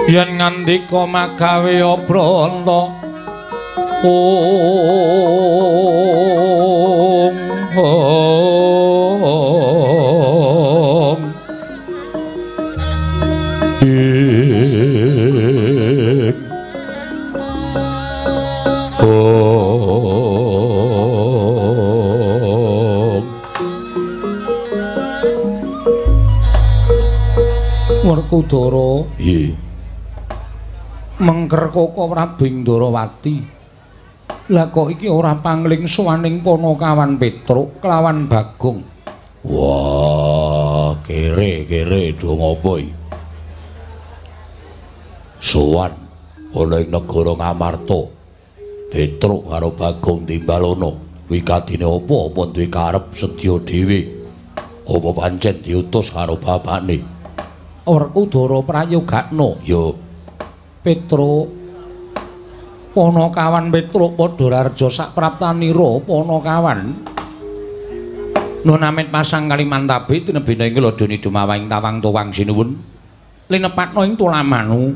Yen ngandika magawe obranta ong ong ing ong. Werkudara, nggih. Mengker Koko Prabu Ndorowati. Lah kok iki ora pangling sowaning Panakawan Petruk kelawan Bagong. Wah, kere-kere do ngopo iki? Sowan ana ing negara Ngamarta. Petruk karo Bagong timbalono. Wikatine apa? Apa duwe karep sedya dhewe? Apa pancen diutus karo bapakne? Werkudara prayogakno. Ya. Petruk, Panakawan Petruk padha raharja sapraptanira Panakawan. Nun amit pasang Kalimantabe tinebina ing ladoni dumawahing tawang tuwang sinuwun linepatna ing tulamanu.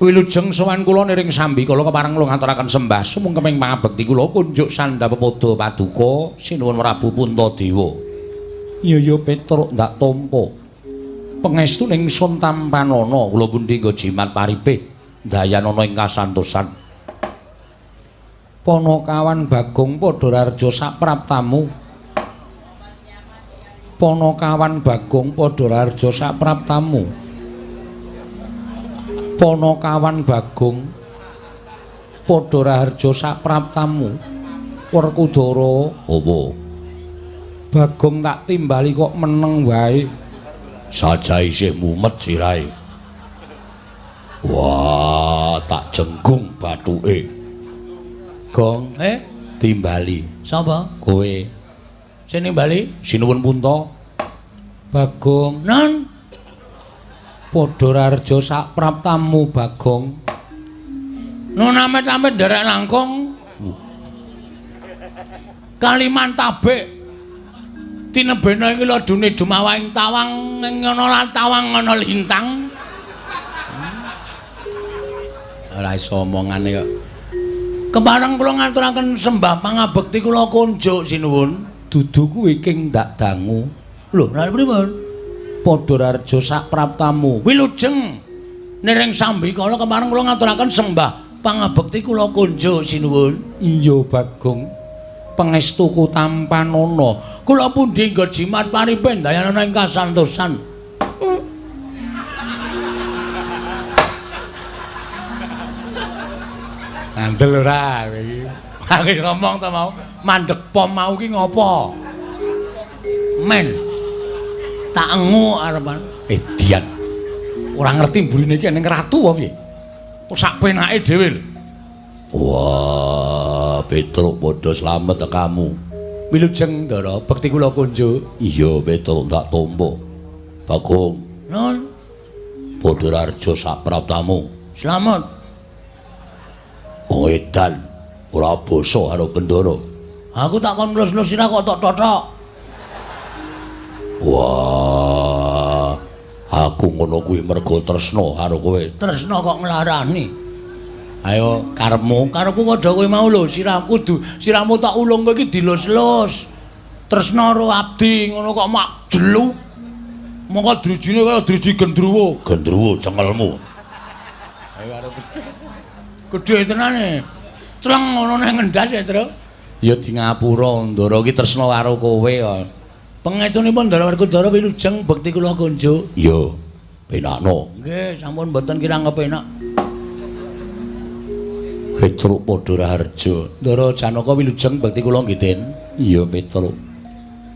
Wilujeng sowan kula niring sambikala kepareng kula ngaturaken sembah sumungkeming pangabekti kula kunjuk sandha pepadha paduka sinuwun Prabu Puntadewa. Iya ya Petruk ndak tampa. Pangestu ingsun tampanana kula pundi nggo jimat paripih dayanana ing kasantosan. Panakawan Bagong padha raharja sapraptamu. Panakawan Bagong padha raharja sapraptamu. Panakawan Bagong padha raharja sapraptamu. Werkudara, apa? Bagong tak timbali kok meneng wae. Saja isih mumet sirahe. Wah, tak jenggung bathuke. Gong, timbali. Sapa? Kowe. Sing nimbali? Sinuwun Punta. Bagong, non. Padha raharja sapraptamu Bagong. Nun amit-amit nderek langkung. Kalimantabe. Tinebena iki ladune dumawahing tawang ngono lan tawang ngono lintang. Ora iso omongane kok. Kepareng kula ngaturaken sembah pangabekti kula kunjuk sinuwun. Dudu kuwi king ndak dangu. Lho, lha pripun? Padha raharja sapraptamu. Wilujeng niring sambikala kepareng kula ngaturaken sembah pangabekti kula kunjuk sinuwun. Iya Bagong. Pangestuku tampanana. Kula pundi nggo jimat paripih dayanana ing kasantosan. Ngandel ora kowe iki. Aku ngomong ta mau, mandek pom mau ki ngopo? Men. Tak engu arepan. Edian. Ora ngerti mburine iki ning ratu apa piye? Kok sak penake dhewe lho. Wah, Petruk padha slamet kamu. Wilujeng Ndara, bekti kula kunjuk. Iya, Petruk tak tampa. Bagong, nun. Padha raharja sapraptamu. Slamet. Wong edan ora basa karo Bendara. Aku tak kon nglus-nglus sira kok tok totok. Wah, aku ngono kuwi mergo tresna karo kowe. Tresna kok nglarani. Ayo karepmu, karepku padha kowe mau lho, sirahku sirahmu tak ulung kowe iki dilus-lus. Tresna karo abdi ngono kok mak jelu. Mongko drijine kaya driji gendruwo. Gendruwo cengelmu. Ayo arep gedhe tenane. Cleng ngono nang ngendas ya, Tru. Ya di ngapura Ndara iki tresna karo kowe kok. Pangestunipun Ndara Werkudara wilujeng bekti kula kunjuk. Iya, penakno. Nggih, sampun mboten kirang kepenak. Petruk padha raharja. Ndara Janaka wilujeng bekti kula nggih, Den. Iya, Petruk.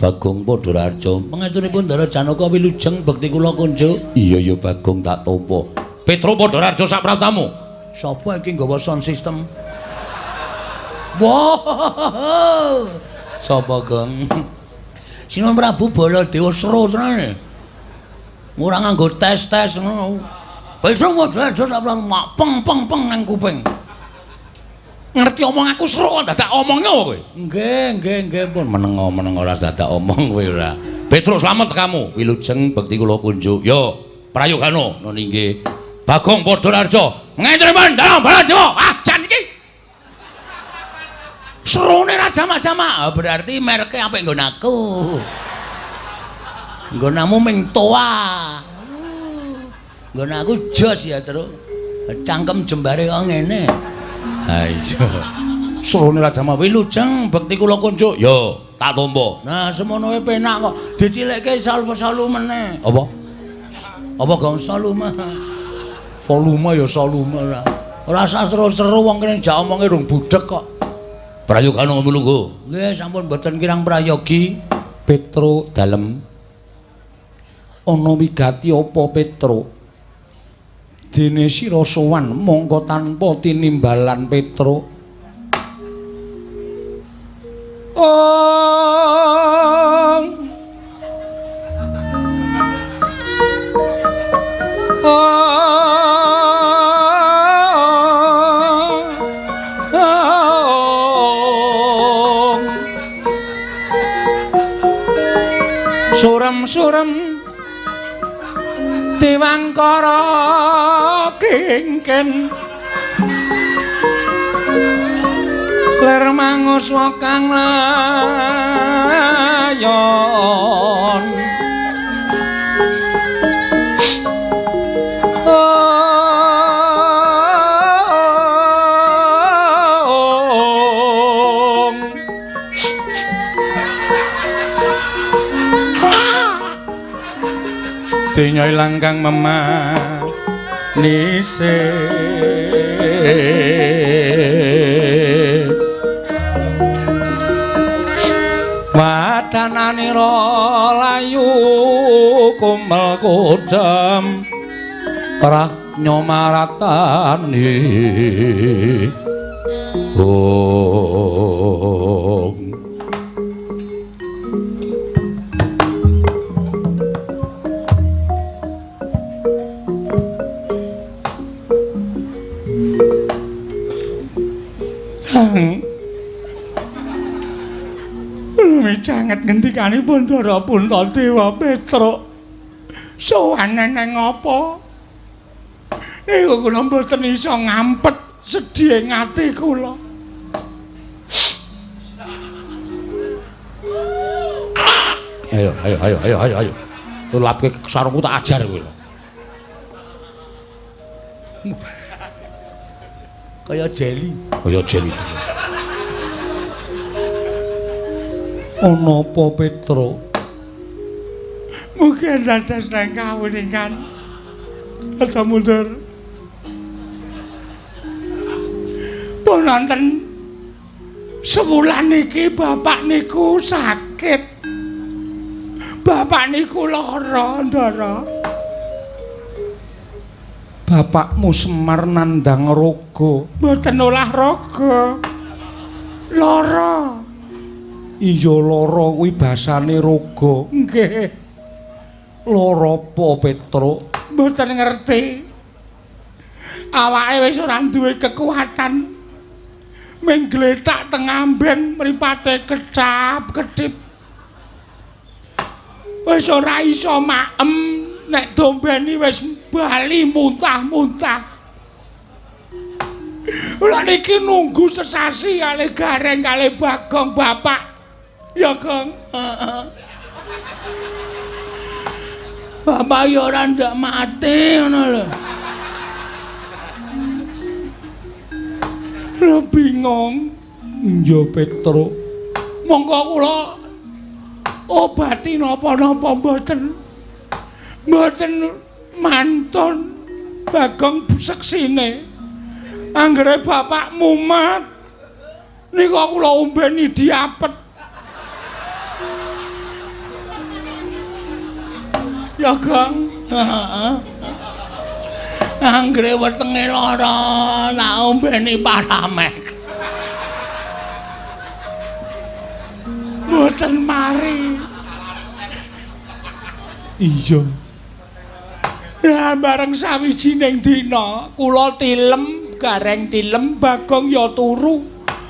Bagong padha raharja. Pangestunipun Ndara Janaka wilujeng bekti kula kunjuk. Iya ya Bagong tak tampa. Petruk padha raharja sapraptamu. Sapa iki nggawa sound system? Wah. Sapa, Gong? Sinuwun Prabu Baladewa seru tenan. Ora nganggo tes-tes ngono. Petruk padha raharja sapraptamu mak peng peng peng nang kuping. Ngerti omong aku seru kok dadak omongnya kowe. Nggih, nggih, nggih pun meneng-meneng ora dadak omong kowe ora. Petruk slamet kamu. Wilujeng bekti kula kunjuk. Yo. Prayogana. Nun inggih. Bagong Padhararja. Ngentriman dalang Baladewa. Ah, jan iki. Serone ra jamak-jamak. Berarti merke apik nggon aku. Nggonamu ming toa. Nggon aku jos ya, Truk. Cangkem jembare kok ngene. Ha iya. Serone ra jamak wilujeng bekti kula kunjuk. Yo, tak tampa. Nah, semono penak kok dicilikke salvo meneh. Apa? Apa gong salume? Volume ya salume ora. Ora usah seru-seru wong kene jak omonge rung budhek kok. Prayogana mlungguh. Nggih, sampun mboten kirang prayogi. Petruk dalem. Ana wigati apa Petruk? Dene sira sowan mongko tanpa tinimbalan Petruk. Ong. Ong. Surem-surem Dewangkara kingken lir manguswa kang layon. Ong. Denya ilang kang memanise. Wadananira layu kumel kudem rah nyomaratane. Ong. Lumicanget ngendikanipun Ndara Puntadewa Petruk. Sowan neng apa? Niku kula mboten iso ngampet sedhihe ati kula. Ayo ayo ayo ayo ayo ayo. Lapke sarungku tak ajar kowe. Kaya jeli. Kaya jeli. Ana apa Petruk? Mugi dados nang kawuningan. Aja mundur. Pun wonten sewulan niki bapak niku sakit. Bapak niku lara, Ndara. Bapakmu Semar nandhang raga. Mboten olah raga. Lara. Iya lara kuwi basane raga. Nggih. Lara apa Petruk? Mboten ngerti. Awake wis ora duwe kekuatan. Ming gletak teng amben mripate kecap-kedip. Wis ora iso maem, nek dombeni wis bali muntah-muntah. Kula niki nunggu sesasi kalih Gareng kalih Bagong bapak. Ya, Gong. Heeh. Bapak ya ora ndak mati ngono lho. Lho bingung. Iya Petruk. Monggo kula obati napa-napa mboten. Mboten mantun Bagong seksine. Anggere bapak mumat nika kula ombeni diapet. Ya, Gong. Heeh. Anggere wetenge lara, tak ombeni Paramek. Mboten mari. Iya. Ya bareng sawijining dina kula tilem, Gareng tilem, Bagong ya turu.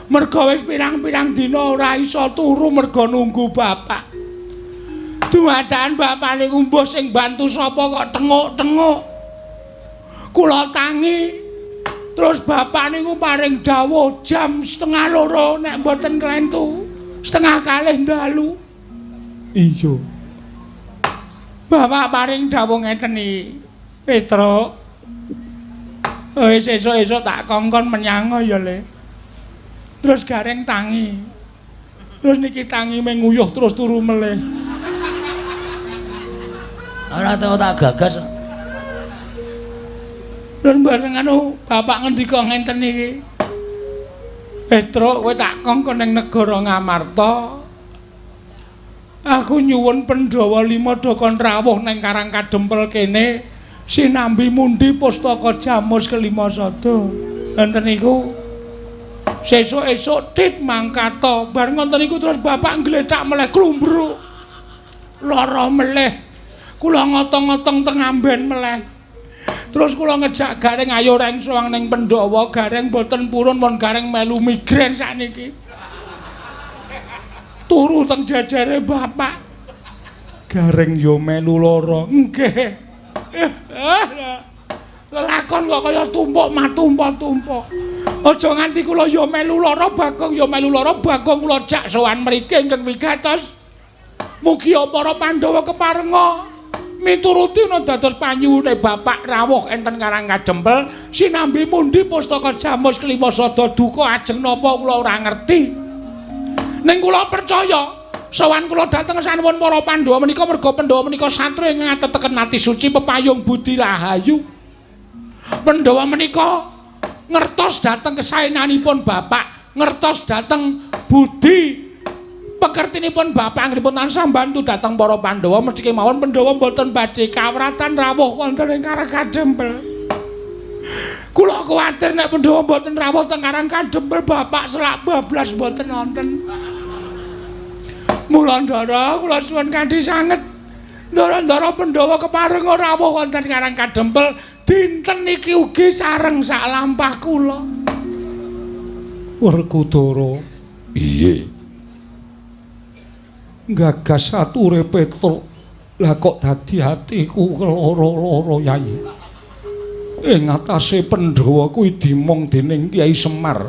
Merga wis pirang-pirang dina ora iso turu merga nunggu bapak. Dumadakan bapak niku mbuh sing bantu sapa kok tenguk-tenguk. Kula tangi. Terus bapak niku paring dawuh jam 1:30 nek mboten klentu. 1:30 dalu. Iya. Bapak paring dawuh ngeten iki. Petruk. Wis esuk-esuk tak kongkon menyang ya, Le. Terus Gareng tangi. Terus niki tangi menguyuh terus turu melih. Ora tau tak gagas. Terus bareng anu bapak ngendika ngenten iki. Petruk, kowe tak kongkon ning negara Ngamarta. Aku nyuwun Pandhawa 5 do kon rawuh ning Karang Kadempel kene sinambi mundi pustaka Jamus kelima sada. Enten niku sesuk-esuk tit mangkata. Bar ngoten niku terus bapak nggletak meleh klumbruk. Lara meleh. Kula ngotong-ngotong teng amben meleh. Terus kula ngejak Gareng ayo reng sowan ning Pandhawa, Gareng mboten purun mon Gareng melu migren sakniki. Turu teng jajare bapak. Gareng yo melu lara. Nggih. Lelakon kok kaya tumpuk matumpuk-tumpuk. Aja nganti kula yo melu lara, Bagong yo melu lara, Bagong kula jak sowan mriki ingkang wigatos. Mugi para Pandhawa keparenga mituruti ana dados panyuwune bapak rawuh enten Karang Kadempel sinambi mundi pustaka Jamus kelima sada duka ajeng napa kula ora ngerti. Ning kula percaya sowan kula dhateng sanuwun para Pandhawa menika merga Pandhawa menika satriya ingkang ateteken ati suci pepayung budi rahayu. Pandhawa menika ngertos dhateng kesaenanipun bapak, ngertos dhateng budi pekertinipun bapak anggenipun tansah mbantu dhateng para Pandhawa mesti kemawon Pandhawa mboten badhe kawratan rawuh wonten ing Karang Kadempel. Kula kuwatir nek Pandhawa mboten rawuh teng Karang Kadempel bapak selak bablas mboten wonten. Mula ndara kula suwun kanthi sanget ndara-ndara Pandhawa kepareng rawuh wonten Karang Kadempel dinten niki ugi sareng sak lampah kula. Werkudara. Piye? Gagas ature Petruk. Lah kok dadi atiku keloro-loro Yai. Ing atase Pandhawa kuwi dimong dening Kyai Semar.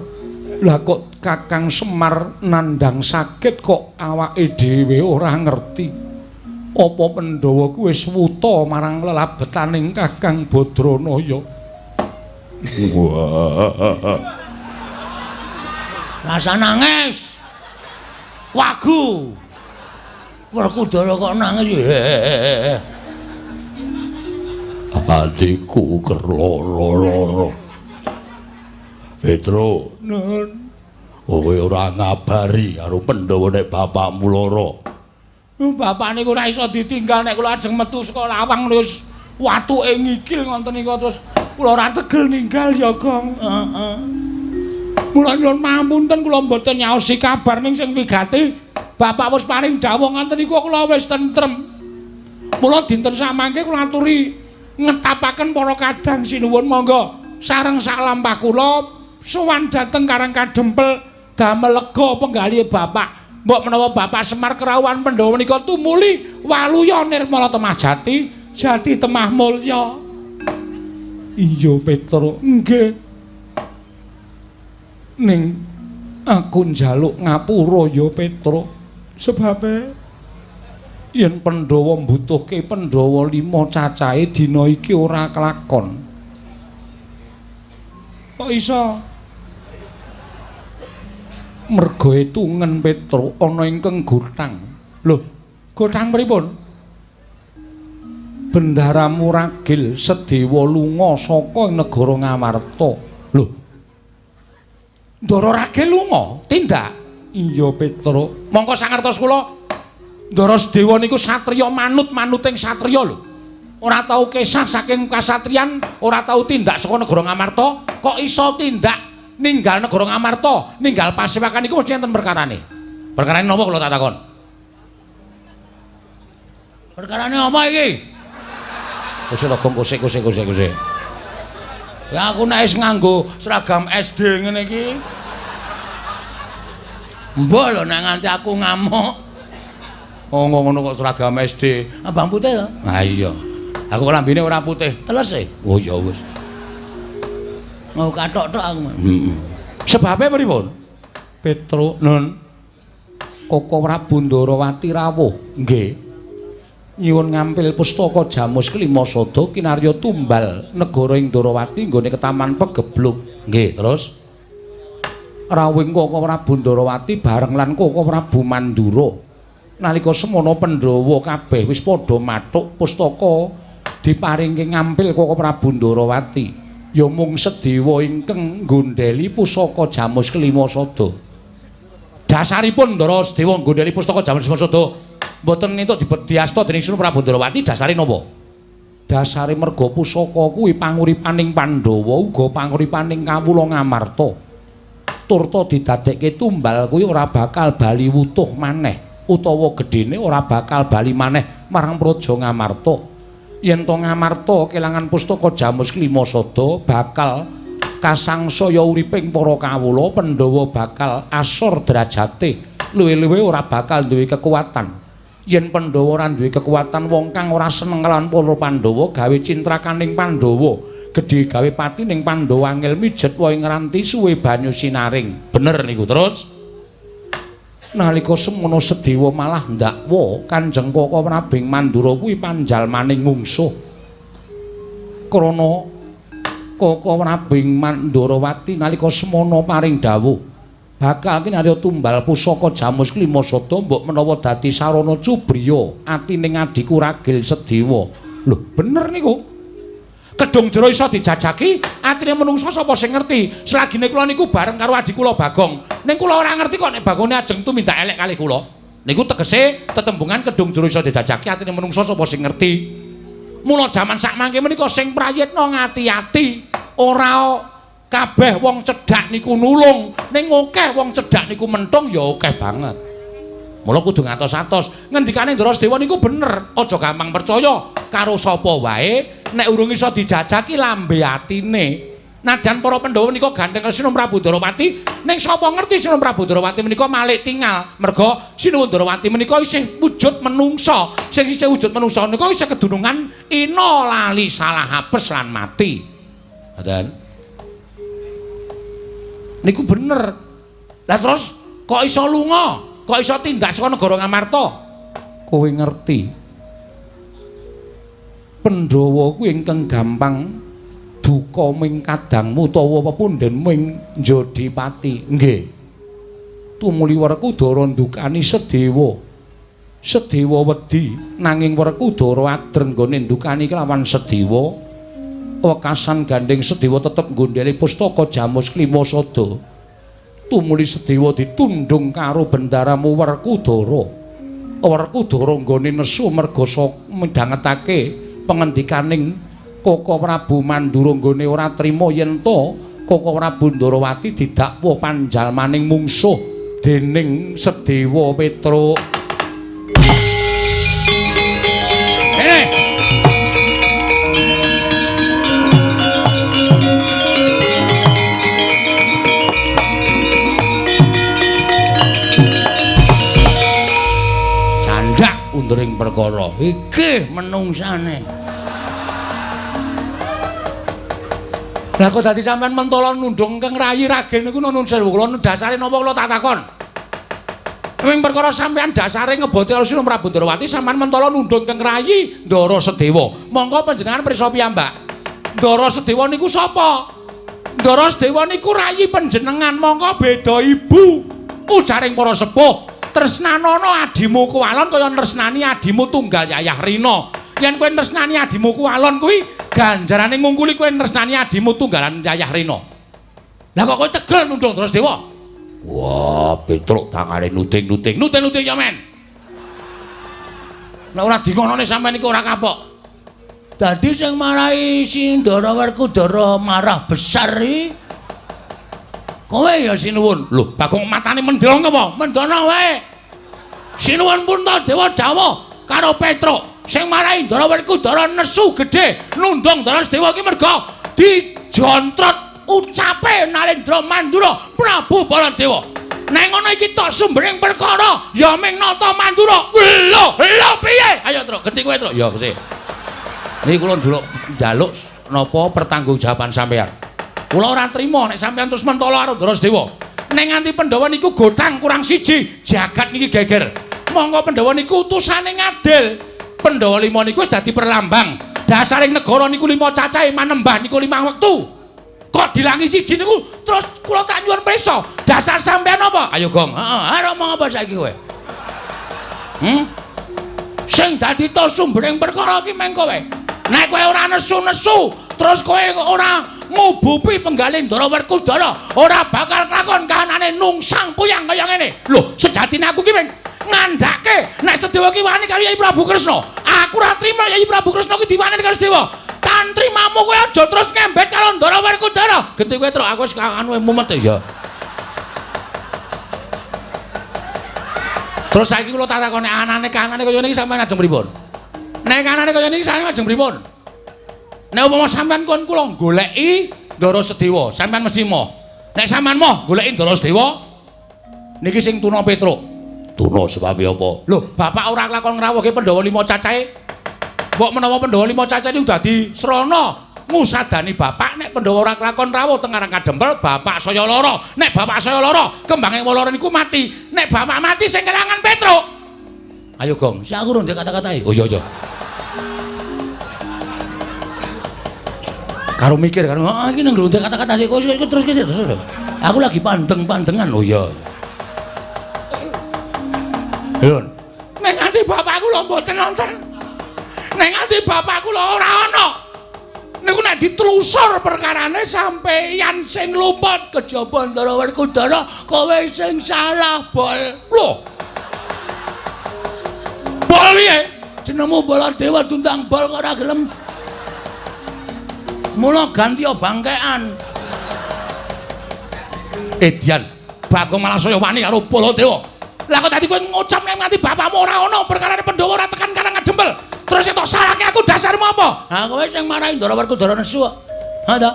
Lah kok Kakang Semar nandhang sakit kok awake dhewe ora ngerti. Apa Pandhawa kuwi wis wuta marang lelabetaning Kakang Badranaya? Wah. Rasa nangis. Wagu. Werkudara kok nangis. Atiku kerloro-loro. Petruk, nun, kowe ora ngabari karo Pandhawa nek bapakmu lara. Bapak niku ora iso ditinggal nek kula ajeng metu saka lawang wis watuke ngikil ngoten niku terus kula ora tegel ninggal ya, Gong. Heeh. Mula nyuwun pangapunten kula mboten nyaosi kabar ning sing wigati. Bapak wis paring dawuh ngoten niku kula wis tentrem. Mula dinten samangke kula aturi ngetapaken para kadang sinuwun monggo sareng sak lampah kula sowan dhateng Karang Kadempel damel lega penggalihe bapak. Mbok menawa Bapak Semar kerawuhan Pandhawa menika tumuli waluya nirmala temah jati, jati temah mulya. Iya Petruk, nggih. Ning aku njaluk ngapura ya Petruk. Sebabe yen Pandhawa mbutuhke Pandhawa 5 cacahe dina iki ora kelakon. Kok iso? Merga etungen Petruk ana ingkang gothang. Lho, gothang pripun? Bendara Muragil Sedewa lunga saka negara Ngamarta. Lho. Ndara Ragil lunga? Tindak. Iya Petruk. Mongko sangertos kula Ndara Sedewa niku satriya manut-manuting satriya lho. Ora tau kesah saking kasatriyan, ora tau tindak saka negara Ngamarta, kok iso tindak ninggal negara Ngamarta, ninggal pasewakan iku mesti enten perkarane. Perkarane napa kula tak takon? Perkarane apa iki? Kosek to, Gong, kosek kosek kosek kosek. Ya aku nek wis nganggo seragam SD ngene iki. Mbok lho nek nganti aku ngamuk. Oh ngono kok seragam SD. Abang putih to? Ha iya. Aku klambine ora putih. Teles e. Oh ya wis. Mau kathok tok aku. Heeh. Sebabe pripun? Petruk nun. Koko Prabu Ndarawati rawuh. Nggih. Nyuwun ngampil pustaka Jamus Kelima Sada kinarya tumbal negara ing Ndarawati nggone ketaman Pegebluk. Nggih, terus rawuhing Koko Prabu Ndarawati bareng lan Koko Prabu Mandura. Nalika semono Pandhawa kabeh wis padha mathuk pustaka diparingke ngampil Koko Prabu Ndarawati. Ya mung Sedewa ingkang nggondheli pusaka Jamus Kelima Sada. Dasaripun Ndara Sedewa nggondheli pustaka Jamus Kelima Sada mboten entuk diasta dening Sinuwun Prabu Ndarawati dasare napa? Dasare merga pusaka kuwi panguripaning Pandhawa uga panguripaning kawula Ngamarta. Turta didadekke tumbal kuwi ora bakal bali wutuh maneh utawa gedhene ora bakal bali maneh marang Praja Ngamarta. Yen to Ngamarta kelangan pustaka Jamus Kelima Sada bakal kasangsaya uriping para kawula, Pandhawa bakal asor derajate, luwih-luwih ora bakal duwe kekuatan. Yen Pandhawa ora duwe kekuatan, wong kang ora seneng kelawan para Pandhawa gawe cintrakaning Pandhawa, gedhe gawe pati ning Pandhawa angel mijet wae ngranti suwe banyu sinaring. Bener niku. Terus nalika semono Sedewa malah ndakwa Kanjeng Koko Prabu Mandura kuwi panjalmaning mungsuh. Krana Koko Prabu Mandurawati nalika semono paring dawuh bakal kinarya tumbal pusaka Jamus Kelima Sada mbok menawa dadi sarana cubriya atining adhiku Ragil Sedewa. Lho bener niku. Kedung jero iso dijajaki, atine menungsa sapa sing ngerti? Selagine kula niku bareng karo adhi kula Bagong. Ning kula ora ngerti kok nek Bagone ajeng tumindak elek kalih kula. Niku tegese tetembungan kedung jero iso dijajaki, atine menungsa sapa sing ngerti? Mula jaman sakmangke menika sing prayitna ngati-ati, ora kabeh wong cedhak niku nulung, ning akeh wong cedhak niku mentung ya akeh banget. Mula kudu ngatos-atos. Ngendikane Ndara Sedewa niku bener, aja gampang percaya karo sapa wae nek urung iso dijajaki lambe atine. Nadyan para Pandhawa menika gandeng Sinuwun Prabu Ndarawati, ning sapa ngerti Sinuwun Prabu Ndarawati menika malik tingal. Merga Sinuwun Ndarawati menika isih wujud menungsa. Sing isih wujud menungsa menika isih kedunungan ina lali salah apes lan mati. Ngoten. Niku bener. Lah terus kok iso lunga? Kok iso tindak saka negara Ngamarta? Kowe ngerti. Pandhawa kuwi ingkang gampang duka ming kadangmu utawa pepundhenmu ing Jodipati. Nggih. Tumuli Werkudara ndukani Sedewa. Sedewa wedi nanging Werkudara adreng nggone ndukani kelawan Sedewa. Wekasan gandeng Sedewa tetep nggondheli pustaka Jamus Kelima Sada. Tumuli Sedewa ditundung karo bendaramu Werkudara. Werkudara nggone nesu merga midhangetake pengendikaning Koko Prabu Mandura nggone ora trima yen to Koko Prabu Ndarawati didakwa panjalmaning mungsuh dening Sedewa Petruk. Undring perkara iki menungsane. Lah kok dadi sampean mentolo nundung keng rayi ragil niku nun sewu kula dasare napa kula tak takon. Ming perkara sampean dasare ngeboti Sinuwun Prabu Ndarawati sampean mentolo nundung keng rayi Ndara Sedewa. Monggo panjenengan pirsa piyambak. Ndara Sedewa niku sapa? Ndara Sedewa niku rayi panjenengan, monggo beda ibu. Ujaring para sepuh, tresnanono adimu kuwalon kaya tresnani adimu tunggal Yayah Rina. Yen kowe tresnani adimu kuwalon kuwi ganjarane ngungkuli kowe tresnani adimu tunggalan Yayah Rina. Lah kok kowe tegel nundung Ndara Sedewa? Wah, Petruk tangane nuting-nuting. Nuting-nuting ya men. Nek ora dingonone sampean iku ora kapok. Dadi sing marahi si Ndara Werkudara marah besar iki kowe ya Sinuwun. Lho, Bagong matane mendhong apa? Mendono wae. Sinuwun Puntadewa dawuh karo Petruk sing marahi Ndara Werkudara nesu gedhe nundung Ndara Sedewa iki merga dijontrot ucape Narendra Mandura Prabu Baladewa. Nek ngono iki tok sumbering perkara ya ming Nata Mandura. Lho, lho piye? Ayo Truk, genti kowe Truk. Ya sik. Niki kula njaluk napa pertanggungjawaban sampeyan. Kula ora trima nek sampeyan terus mentolo karo Ndara Sedewa. Nek nganti Pandhawa niku gotang kurang siji, jagat niki geger. Monggo Pandhawa niku utusane ngadil. Pandhawa 5 niku wis dadi perlambang. Dasaring negara niku 5 cacahe manembah niku 5 wektu. Kok dilangi siji niku terus kula tak nyuwun prisa. Dasar sampeyan apa? Ayo Gong. Heeh, arep omong apa saiki kowe? Sing dadi to sumbering perkara iki meng kowe. Nek kowe ora nesu-nesu, terus kowe ora ngubupi penggalih Ndara Werkudara, ora bakal kelakon kahanane nungsang puyang kaya ngene. Lho, sejatine aku ki meng ngandhake nek Sedewa ki wani karo Yai Prabu Kresna. Aku ora trima Yai Prabu Kresna ki diwani karo Sedewa. Tantrimamu kowe aja terus ngembet karo Ndara Werkudara. Genti kowe Truk, aku wis anu mumet ya. Terus saiki kula tak takoni anane kahanane kaya niki sampeyan ajeng pripun? Nek kanane kaya niki sampeyan ajeng pripun? Nek upama sampeyan kon kula goleki Ndara Sedewa, sampeyan mesti moh. Nek sampeyan moh goleki Ndara Sedewa niki sing tuna Petruk. Tuna sebabe apa? Lho, bapak ora lakon ngrawuhke Pandhawa 5 cacahe. Mbok menawa Pandhawa 5 cacahe niku dadi srana ngusadani bapak nek Pandhawa ora kelakon rawuh teng Karang Kadempel, bapak saya lara. Nek bapak saya lara, kembange lara niku mati. Nek bapak mati sing kelangan Petruk. Ayo Gong, sik aku rung kata-katae. Oh iya iya. Karo mikir karo, ah iki nang ndek kata-kata sik terus terus. Aku lagi pandeng-pandengan. Oh iya. Lho. Nek nganti bapakku lho mboten nonton. Nek nganti bapakku lho ora ana. Niku nek ditelusur perkarane sampeyan sing luput kejaba Ndara Werkudara, kowe sing salah, Bol. Lho. Bol piye? Jenengmu Baladewa diundang Bol kok ora gelem. Mula ganti bangkean. Edian, Bagong malah saya wani karo Baladewa. Lah kok tadi kowe ngucap nek nganti bapakmu ora ana perkarane Pandhawa ora tekan Karang Kadempel. Terus tok salahke aku dasarmu apa? Ha kowe sing marahi Ndara Werkudara nesu kok. Ha ta?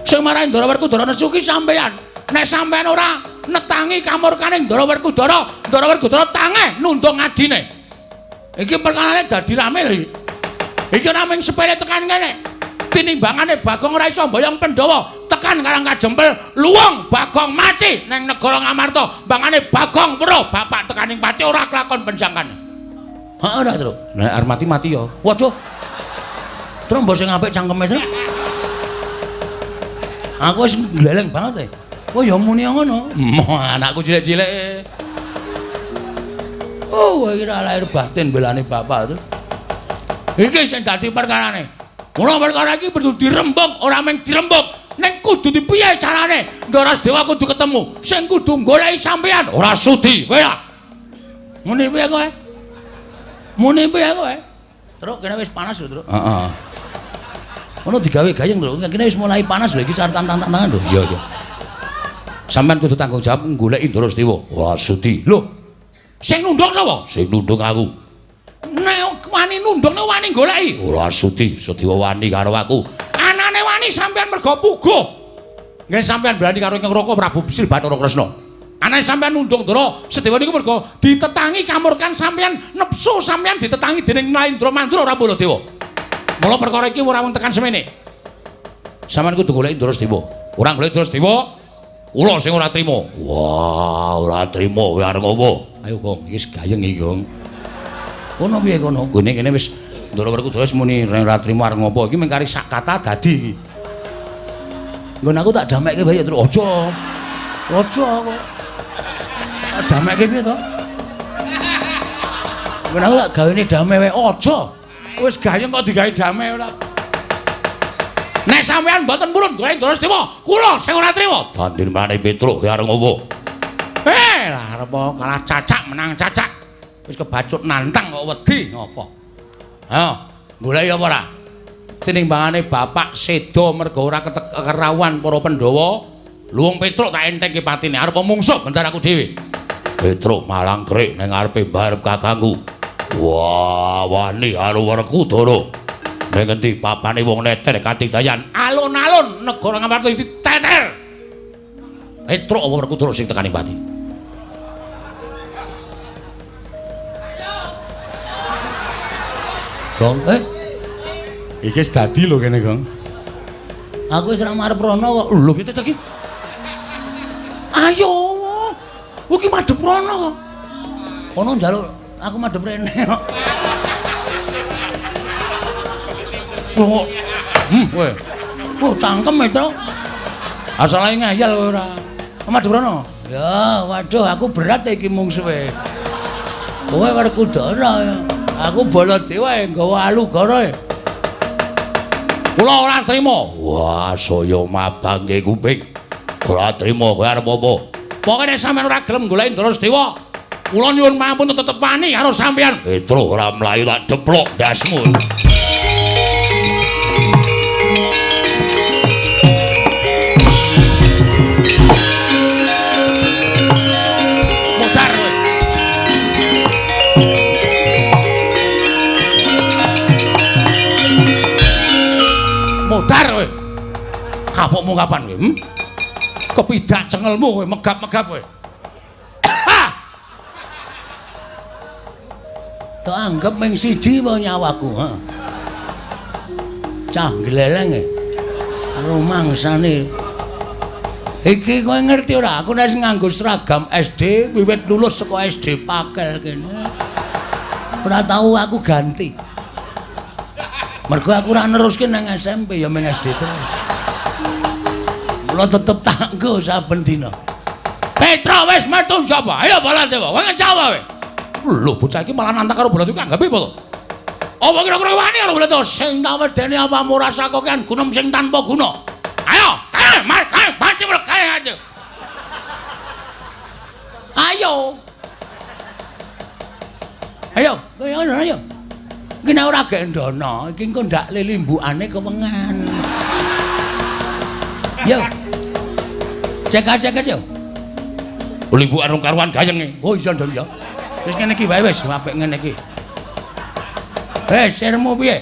Sing marahi Ndara Werkudara nesu ki sampeyan. Nek sampeyan ora netangi kamurkane Ndara Werkudara, Ndara Werkudara tangeh nundung adine. Iki perkarane dadi rame lho iki. Iki ora mung sepele tekan kene. Tinimbangane Bagong ora iso mboyong Pandhawa tekan Karang Kadempel, luwung Bagong mati neng negara Ngamarta. Mbangane Bagong weruh bapak tekaning pati ora kelakon penjangkan. Heeh ora, Truk. Nek arep mati mati ya. Waduh. Truk mbok sing apik cangkeme, Truk. Aku wis gleleng banget e. Oh ya muni ngono. Moh anakku cilik-cilik. Oh, iki ora lahir batin belane bapak, Truk. Iki sing dadi perkarane. Mula perkara iki perlu dirembug, ora mung dirembug, ning kudu dipiye carane? Ndara Sedewa kudu ketemu. Sing kudu goleki sampeyan ora sudi, kowe lah. Muni piye kowe? Muni piye kowe? Truk kene wis panas lho, Truk. Heeh. Ono digawe gayeng lho, kene wis mulai panas lho iki sartan tantang-tangan lho. Iya, iya. Sampeyan kudu tanggung jawab goleki Ndara Sedewa. Ora sudi. Lho. Sing nundung sapa? Sing nundung aku. Nek wani nundung nek wani goleki. Ora sudi, Sedewa wani karo aku. Anane wani sampeyan mergo puguh. Nggih sampeyan berani karo Ingkang Raka Prabu Sri Bathara Kresna. Anane sampeyan nundung Ndara Sedewa niku mergo ditetangi kamurkan sampeyan, nepsu sampeyan ditetangi dening Naindra Mandura ora Baladewa. Mula perkara iki ora wong tekan semene. Sampeyan kudu goleki Ndara Sedewa. Ora goleki Ndara Sedewa, kula sing ora trima. Wah, ora trima kowe arep apa? Ayo Gong, iki wis gayeng iki, Gong. Kono piye kono? Nggone kene wis Ndara Werkudara wis muni ora trima arep ngopo. Iki mung kari sak kata dadi iki. Nggon aku tak damekke wae ya, Truk. Aja. Aja kowe. Tak damekke piye to? Nggon aku tak gawene dame wae. Aja. Wis gayeng kok digawe dame ora. Nek sampean mboten purun golek Ndara Sedewa, kula sing ora trima. Tandir maneh Petruk kowe arep ngopo? Lah arep kalah cacak menang cacak. Wis kebacut nantang kok wedi ngopo. Ha, goleki apa ora? Tinimbangane bapak seda mergo ora kerawuhan para Pandhawa, luwung Petruk tak entengke patine arep mungsuh bentar aku dhewe. Petruk malang krik ning ngarepe mbarep kakangku. Wah, wani karo Werkudara. Ning ngendi papane wong neter katidayan? Alun-alun negara Ngamarta diteter. Petruk apa Werkudara sing tekani pati? Gong, Iki wis dadi lho kene, Gong. Aku wis ora marep rono kok. Lho piye to iki? Ayo. Iki madhep rono kok. Ono njaluk aku madhep rene kok. Kok. Kowe. Oh, cangkem e, Truk. Asale ngayal kowe ora. Madhep rono. Ya, waduh aku berat iki mungsuhe. Kowe Werkudara ya. Aku Baladewa nggawa alugara. Kula ora trima. Wah, saya mabangke kuping. Ora trima kowe arep apa? Pokoke nek sampeyan ora gelem goleki Ndara Sedewa, kula nyuwun pamunten tetep wani karo sampeyan. Petro ora mlayu tak deplok ndasmu. Modar kowe. Modar kowe. Kapokmu kapan kowe? Kepidak cengelmu kowe megap-megap kowe. Tak anggap ming siji wae nyawaku, ha. Cah gleleng e. Rumangsane. Iki kowe ngerti ora? Aku nek nganggo seragam SD wiwit lulus saka SD Pakel kene. Ora tau aku ganti. Mergo aku ora neruske nang SMP ya ming SD terus. Mula tetep tak nggo saben dina. Petro wis metu njaba. Ayo Baladewa, kowe ngejawa kowe. Lho bocah iki malah nantang karo Baladewa anggape apa to? Apa kira-kira wani karo Baladewa sing tak wedeni apamu rasa kokean gunem sing tanpa guna. Ayo, kae, mar, kae, mati kae aja. Ayo. Ayo, kowe ngono ayo. Iki nek ora gendono, iki engko ndak lilimbukane kewengan. Yo. Cek-cek yo. Limbukan rong karuan gayenge. Oh iya ndon ya. Wis ngene iki wae wis apik ngene iki. Sirmu piye?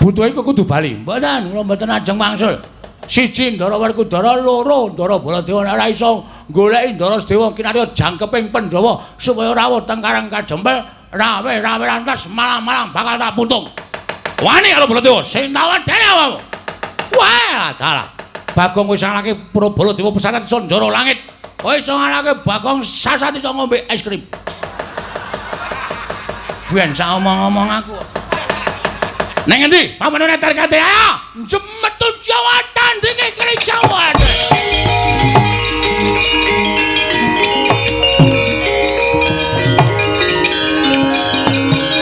Butuhe iku kudu bali. Mboten, kula mboten ajeng wangsul. Siji Ndara Werkudara, loro Ndara Baladewa nek ora iso goleki Ndara Sedewa kinarya jangkeping Pandhawa supaya rawuh teng Karang Kajempel, rawe-rawe rantas malang-malang bakal tak putung. Wani karo Baladewa sing tak wedeni awakmu. Wah, dalah. Bagong wis ngalahke Baladewa pesantren Sanjara Langit. Kowe iso ngalahke Bagong sasat iso ngombe es krim. Ben sak omong-omong aku. Neng endi? Pamane tarkate ayo. Jemetu Jawa tandinge keri Jawa.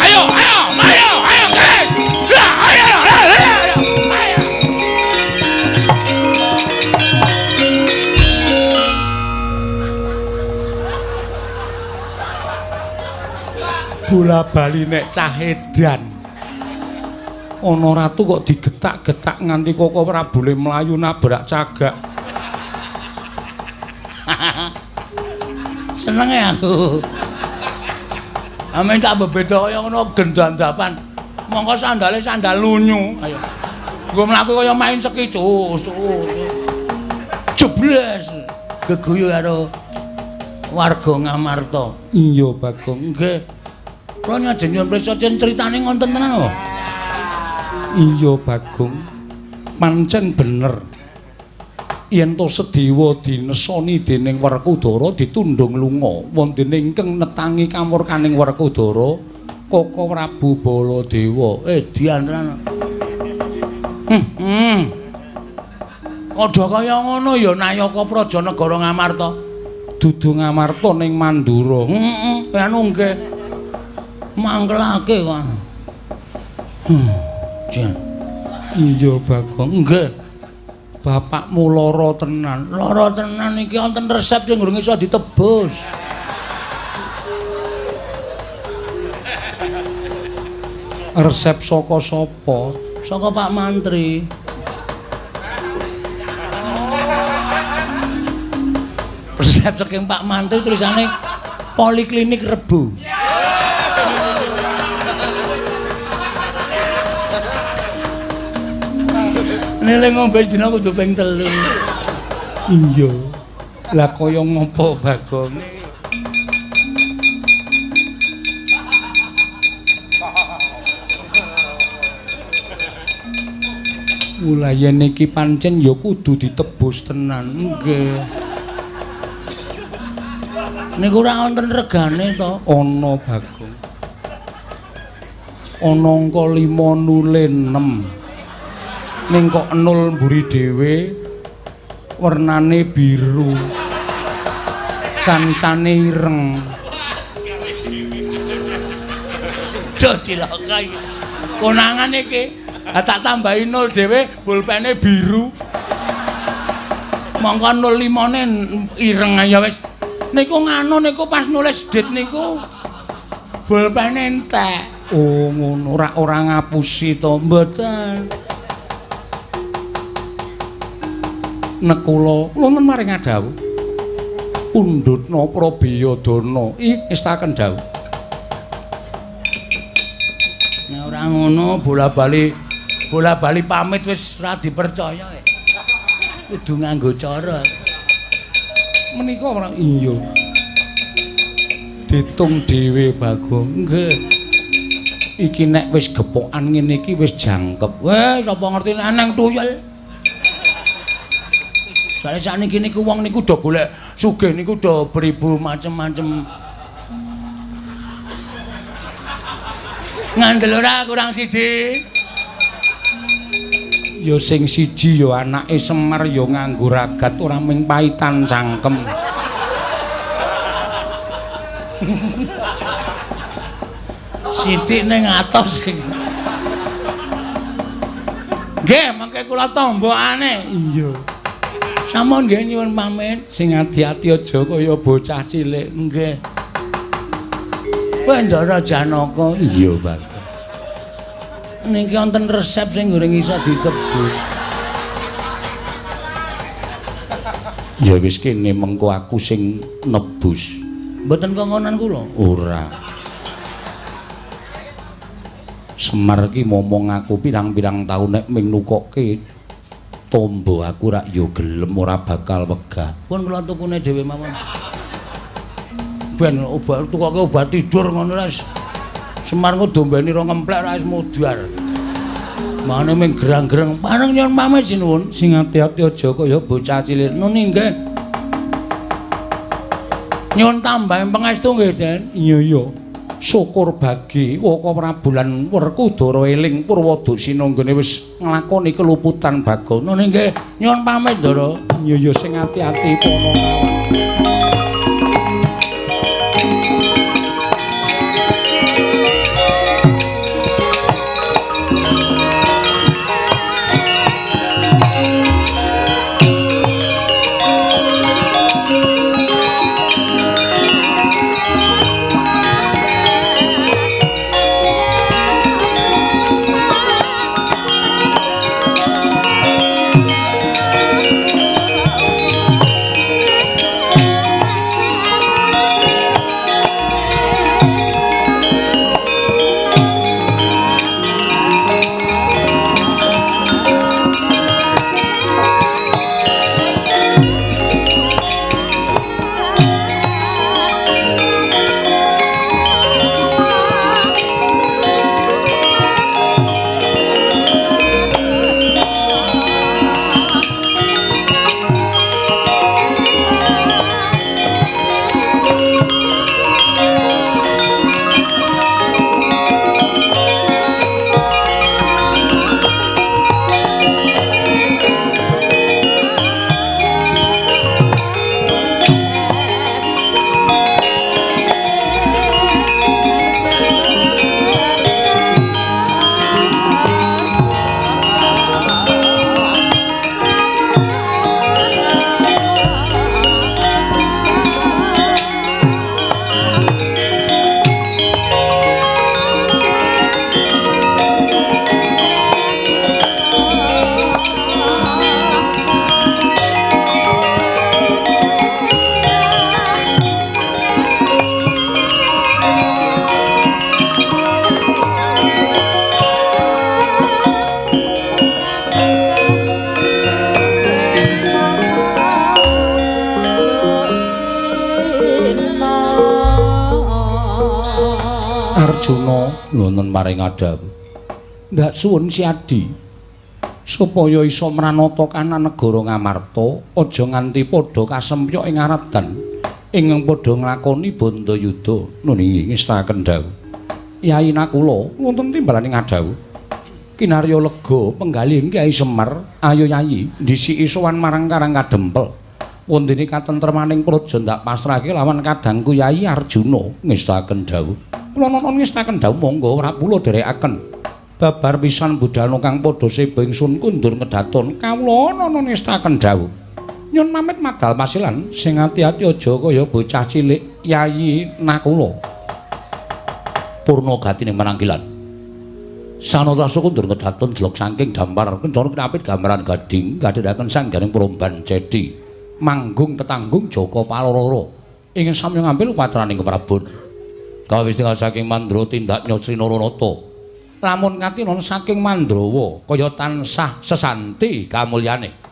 Ayo, ayo, ayo, ayo, guys. Ayo, ayo, ayo. Ayo. Bola bali nek cah edan. Ana ratu kok digetak-getak nganti koko Prabule mlayu nabrak cagak. Senenge aku. Amen tak bebeda kaya ngono gendandapan. Mongko sandale sandal lunyu. Ayo. Nggo mlaku kaya main ski cus. Jebles geguyu karo warga Ngamarta. Iya, Bagong. Nggih. Kula nyajeng nyuwun prisa critane ngonten tenan lho. Iya, Bagong. Pancen bener. Yen to Sedewa dinesoni dening Werkudara ditundhung lunga, wonten ingkang netangi kamurkaning Werkudara Koko Prabu Baladewa. Dian tenan. Padha kaya ngono ya Nayaka Praja Negara Ngamarta. Dudu Ngamarta ning Mandura. Heeh, anu nggih. Mangkelake kok. Jan. Iya, Bagong. Nggih. Bapakmu lara tenan. Lara tenan iki wonten resep sing durung iso ditebus. Resep saka sapa? Saka Pak Mantri. Resep saking Pak Mantri tulisane Poliklinik Rebo. Nele ngombe sedina kudu ping 3. Iya. Lah kaya ngopo Bagong? Mulai yen iki pancen ya kudu ditebus tenan. Nggih. Niku ora wonten regane to? Ana, Bagong. Ana angka 5 nule 6. Ning kok 0 mburi dhewe wernane biru. Kancane ireng. Duh cilaka iki. Konangan iki. Ha tak tambahi 0 dhewe pulpene biru. Mongko 05-ne ireng ya wis. Niku nganu niku pas nulis dit niku pulpene entek. Oh ngono, ora ngapusi to? Mboten. Nekula wonten maring adhawuh. Pundhutna Prabiyadana. Ih, estaken dawuh. Nek ora ngono bola-bali pamit wis ora dipercaya. Kudu nganggo cara. Menika ora iya. Ditung dhewe, Bagong. Nggih. Iki nek wis gepokan ngene iki wis jangkep. Weh, sapa ngerti nek nang tuyul. Soale sakniki niku wong niku do golek sugih niku do beribu macem-macem. Ngandel ora kurang siji. Ya sing siji ya anake Semar ya nganggo ragat ora mung paitan cangkem. Sithik ning atos iki. Nggih, mangke kula tombokane. Iya. Sampun nggih nyuwun pamit. Sing ati-ati aja kaya bocah cilik. Nggih. Bendara Janaka. Iya, Bagong. Niki wonten resep sing goreng iso ditebus. Ya wis kene mengko aku sing nebus. Mboten kongkonan kula? Ora. Semar ki momong aku pirang-pirang taun nek ming nukokke tombo aku rak ya gelem ora bakal wegah. Pun kula tukune dhewe mawon. Ben obat tukoke obat tidur ngono ra. Semar ku dombeni rong ngemplek ra wis mudhar. Mane ming gerang-gereng. Pareng nyuwun pamit sinuwun. Sing ati-ati aja kaya bocah cilik. Nuni nggih. Nyuwun tambahan pangestu nggih, Den. Iya iya. Syukur bagi Waka Prabu lan Werkudara eling Purwadasina nggone wis nglakoni keluputan Bagong. Nuni nggih. Nyuwun pamit, Ndara. Iya iya sing ati-ati Panakawan. Arjuna nuwun maring adhawuh. Ndak suwun Siadi. Supaya iso mranata kanan negara Ngamarta, aja nganti padha kasempyok ing aradan ingkang padha nglakoni bandayuda. Nun inggih ngestaken dawuh. Yai Nakula wonten timbalaning adhawuh. Kinarya lega penggalih Kyai Semar, ayo Yayi ndhisiki sowan marang Karang Kadempel. Wondene katentremaning praja ndak pasrahke lawan kadangku Yayi Arjuna. Ngestaken dawuh. Kula nonton ngestaken dawuh, monggo Prapula dherekaken. Babar pisan budalna kang padha seba ingsun kundur ngedaton. Kawula nono ngestaken dawuh. Nyun pamit madal pasilan, sing ati-ati aja kaya bocah cilik Yayi Nakula. Purna gatine manangkilan. Sanatasa kundur ngedaton jelok saking dampar kencana kinapit gambaran gading kadhiraken sanggaring promban cedi. Manggung tetanggung Jaka Palororo ingkang sami ngambil upatraning Keprabon. Kawis tinggal saking Mandra tindak Nyosri Naranata. Lamun katinon saking Mandrawa kaya tansah sesanti kamulyane.